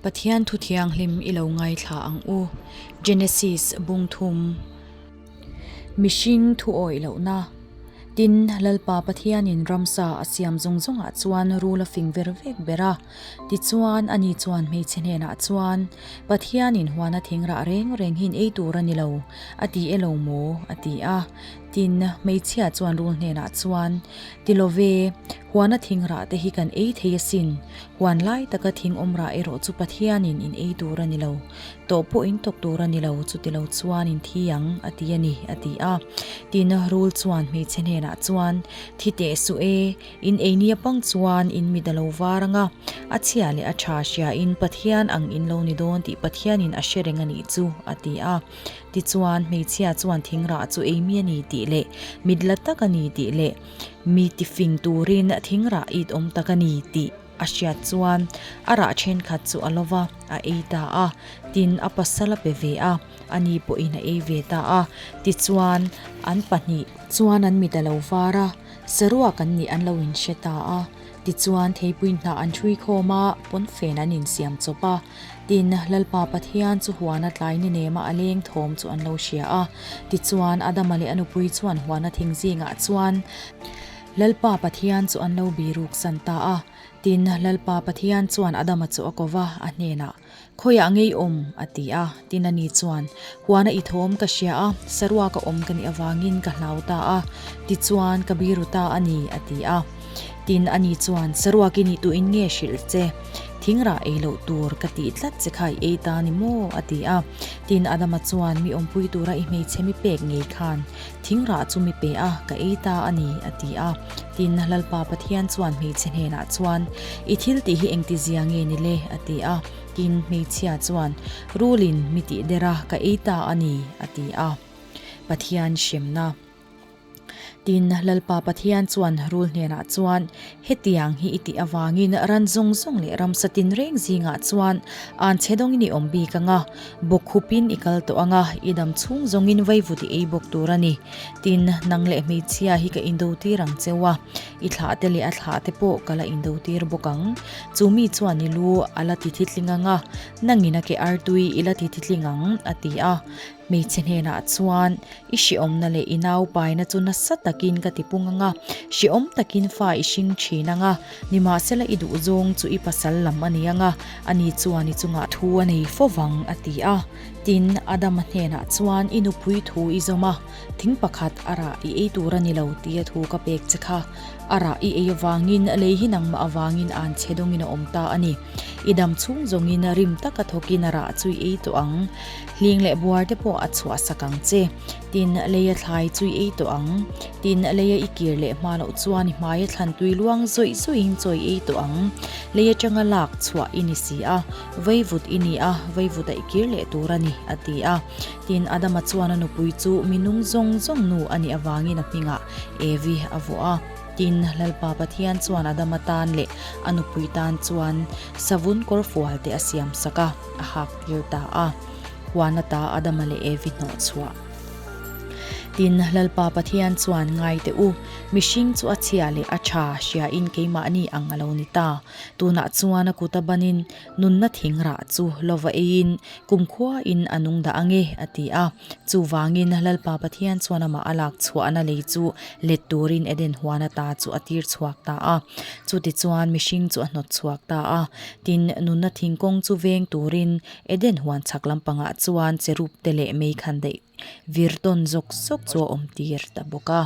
Pathian thu thianghlim i lo ngaithla ang u. Genesis bung thum. Mihring thu awih lohna. Tin, Lalpa Pathianin ramsa a siam zawng zawngah chuan rul a fing ver vek ber a. Tichuan, ani chuan hmeichhe hnenah chuan, Pathianin huana thing rah reng reng hi in ei tur a ni lo, a ti e lo maw? a ti a. Tin, hmeichhia chuan rul hnenah chuan, Ti lo ve, huana thing rah te hi kan ei thei asin. Huan lai taka thing awm rah erawh chu Pathianin in ei tur a ni lo. Tawh pawh in tawk tur a ni lo, chuti lo chuan in thi ang, a ti a ni, a ti a. Tin, rul chuan hmeichhe hnenah chuan, Thi teh suh e, in ei nia pang chuan in mit a lo var ang a, a chhia leh a tha hriain Pathian ang in lo ni dawn tih Pathianin a hre reng a nih chu, a ti a. Tichuan, hmeichhia chuan thing rah chu ei mi a ni tih leh mit la tak a ni tih leh mi tifing turin thing rah it awm tak a ni tih a hriat chuan a rah thenkhat chu a lo va, a ei ta a. Tin, a pasal a pe ve a, ani pawhin a ei ve ta a. Tichuan, an pahnih chuan an mit a lo var a, saruak an nih an lo inhre ta a. Tichuan, theipui hnah an ṭhui khawm a, pawnfen an insiam chawp a. Tin, Lalpa Pathian chu huana tlai ni nema a leng thawm chu an lo hria a. Tichuan, Adama leh a nupui chuan huana thing zingah chuan Lalpa Pathian chu an lo biruk san ta a. Tin, Lalpa Pathian chuan Adama chu a ko va, a hnenah, Khawiah ngei awm? a ti a. Tin, ani chuan, Huana i thawm ka hria a, saruaka awm ka nih avangin ka hlau ta a. Tichuan, ka biru ta a ni, a ti a. Tin, ani chuan, Saruak i nih tuin nge hrilh che? Thingrah ei loh tur ka tih tlat che kha i ei ta ni maw? a ti a. Tin, Adama chuan, Mi awmpui tura i hmeichhe mi pek ngei khan thingrah chu mi pe a, ka ei ta a ni, a ti a. Tin, Lalpa Pathian chuan hmeichhe hnenah chuan, I thil tih hi engtizia nge ni le? a ti a. Tin, hmeichhia chuan, Rulin mi tih der a, ka ei ta a ni, a ti a. Pathian hremna. Tin, Lalpa Pathian chuan rul hnenah chuan, Hetiang hi i tih avangin ran zawng zawng leh ramsa tinreng zingah chuan an chhe dawngin i awm bik ang a, bawk khupin i kal tawh ang a, i dam chhung zawngin vaivut i ei bawk tur a ni. Tin, nang leh hmeichhia hi ka indotir ang cheu a, i thlahte leh a thlahte pawh ka la indotir bawk ang. Chu mi chuan i lu a la ti thitling ang a, nangin a ke artui i la ti thitling ang, a ti a. Hmeichhe hnenah chuan, I hrehawmna leh i naupaina chu nasa takin ka tipung ang a, hrehawm takin fa i hring thin ang a, nimahsela i duhzawng chu i pasal lam a ni ang a, ani chuan i chungah thu a nei fo vang, a ti a. Tin, Adama hnenah chuan, I nupui thu i zawm a, thing pakhat a rah i ei tur a ni lo tia thu ka pek che kha. A rah i ei avangin lei hi nangmah avangin an chhe dawngin a awm ta a ni. I dam chhung zawngin rim taka thawkin a rah chu i ei tawh ang. Hling leh buar te pawh a chhuah sak ang che. Tin, leia thlai chu i ei tawh ang. Tin, leia i kir leh hma loh chuan i hmaia thlan tui luang zawih zawihin chaw i ei tawh ang. Lei atanga lak chhuah i ni si a, vaivut i ni a, vaivuta i kir leh tur a ni, a ti a. Tin, Adama chuan a nupui chu mi nung zawng zawng nu a nih avangin a hmingah Evi a vuah a. Tin, Lalpa Pathian chuan Adama tan leh a nupui tan chuan savun kawrfual te a siam sak a. A hak tir ta a, huan ata Adama leh Evi hnawh chhuah. Tin, Lalpa Pathian chuan ngai teh u, mihring chu a chhia leh a tha hriain keimahni ang a lo ni ta. Tunah chuan a kut a banin nunna thing rah chu lova eiin kumkhuain a nung dah ang e, a ti a. Chuvangin Lalpa Pathian chuan amah a lak chhuahna lei chu let turin Eden huan ata chu a tir chhuak ta a. Chutichuan mihring chu a hnawt chhuak ta a. Tin, nunna thingkawng chu veng turin Eden huan chhak lampangah chuan cherub te leh mei khan daih vir tawn zawk zawk chu a awm tir ta bawk a.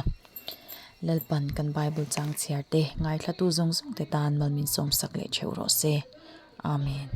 Lalpan kan Bible chang chhiar te, ngaithlatu zawng zawng te tan malmin sawmsak leh theuh rawh se. Amen.